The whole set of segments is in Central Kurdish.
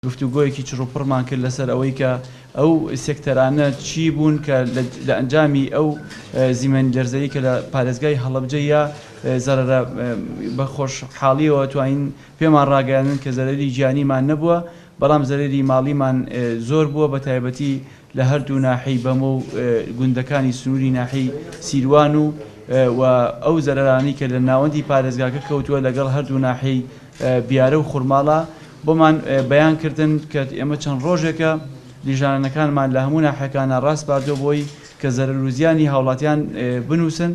گفتوگۆیەکی چڕوپڕمان کرد لەسەر ئەوەی کە ئەو سێکتەرانە چی بوون کە لە ئەنجامی ئەو زیمەنی لەرزەی کە لە پارێزگای هەڵەبجە یا زەرەرە بە خۆشحاڵیەوە توانین پێمان ڕاگەیاندن کە زەرەری گیانیمان نەبووە بەڵام زەرەری ماڵیمان زۆر بووە بە تایبەتی لە هەردوو ناحیەی بەمۆ و گوندەکانی سنووری ناحیەی سیروان و و ئەو زەرەرانەی کە لە ناوەندی پارێزگاکە کەوتووە لەگەڵ هەردوو ناحیەی بیارە و خورماڵە بۆمان بەیان کردن کە ئێمە چەند ڕۆژێکە لیژنانەکانمان لە هەموو ناحیەکانا ڕاسپاردووە بۆی کە زەرەر و زیانی هاوڵاتیان بنووسن.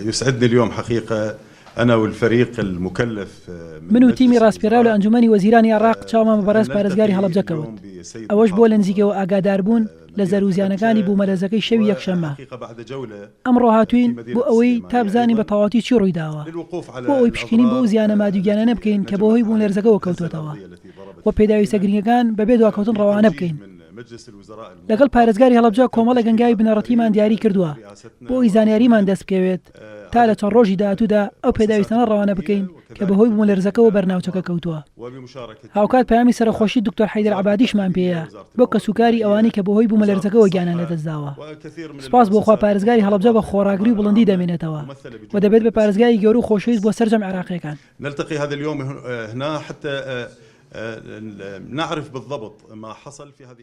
يسعدني اليوم حقيقة انا والفريق المكلف من من و تیمی مجلس ڕاسپێراو لە الوزراء ئەنجومەنی وەزیرانی عێراق چاومان بە أن بەڕێز پارێزگاری نلتقي هەڵەبجە اليوم کەوت، بالسيد ئەوەش بۆ لە محافظ نزیکەوە ئاگاداربوون لە مدينة زەرەر و زیانەکانی هەڵەبجە بوومەلەرزەکەی شەوی یەکشەممە. وحقيقة بعد جولة ئەمڕۆ في هاتووین بۆ مدينة ئەوەی تا السليمانية بزانین بە أيضا تەواوەتی چی ڕوویداوە، للوقوف بۆ على ئەوەی پشکنین بۆ ئەو الأضرار زیانە مادی و گیانیانە التي بکەین کە نجمت بەهۆی عن بوومەلەرزەکەوە الهزة کەوتووەتەوە الأرضية التي ضربت و پێداویستە المدينة گرنگەکان بەبێ دواکەوتن ڕەوانە بتوجيه بکەین. من مجلس الوزراء لەگەڵ الموقر پارێزگاری هەڵەبجە تم کۆمەڵێک تشكيل هەنگاوی هذا بنەڕەتیمان الفريق دیاری کردووە برئاستنا بۆ ئەوەی زانیاریمان وبحضور دەست بکەوێت تا لە عدد چەند من ڕۆژی داهاتوودا ئەو المؤسسات پێداویستانە ڕەوانە الحكومية بکەین کە وكذلك بەهۆی بوومەلەرزەکەوە بەر الهيئات ناوچەکە کەوتووە. وبمشاركة هاوکات پەیامی سەرەخۆشی دکتۆر حەیدەر وزارة عەبادیشمان الداخلية پێیە وزارة بۆ الموارد کەسوکاری ئەوانەی المائية کە بەهۆی وزارة بوومەلەرزەکەوە گیانیان الصحة لەدەستداوە. وكثير من سوپاس بۆ خوا المؤسسات پارێزگاری الأخرى هەڵەبجە بە الرابطة خۆڕاگری و للأمانة بڵندی العامة دەمێنێتەوە ممثلة و بجهود دەبێت بە مجلس پارێزگایەکی گەورە و خۆشەویست بۆ سەرجەم عێراقییەکان. نلتقي هذا اليوم هنا حتى نعرف بالضبط ما حصل في هذه.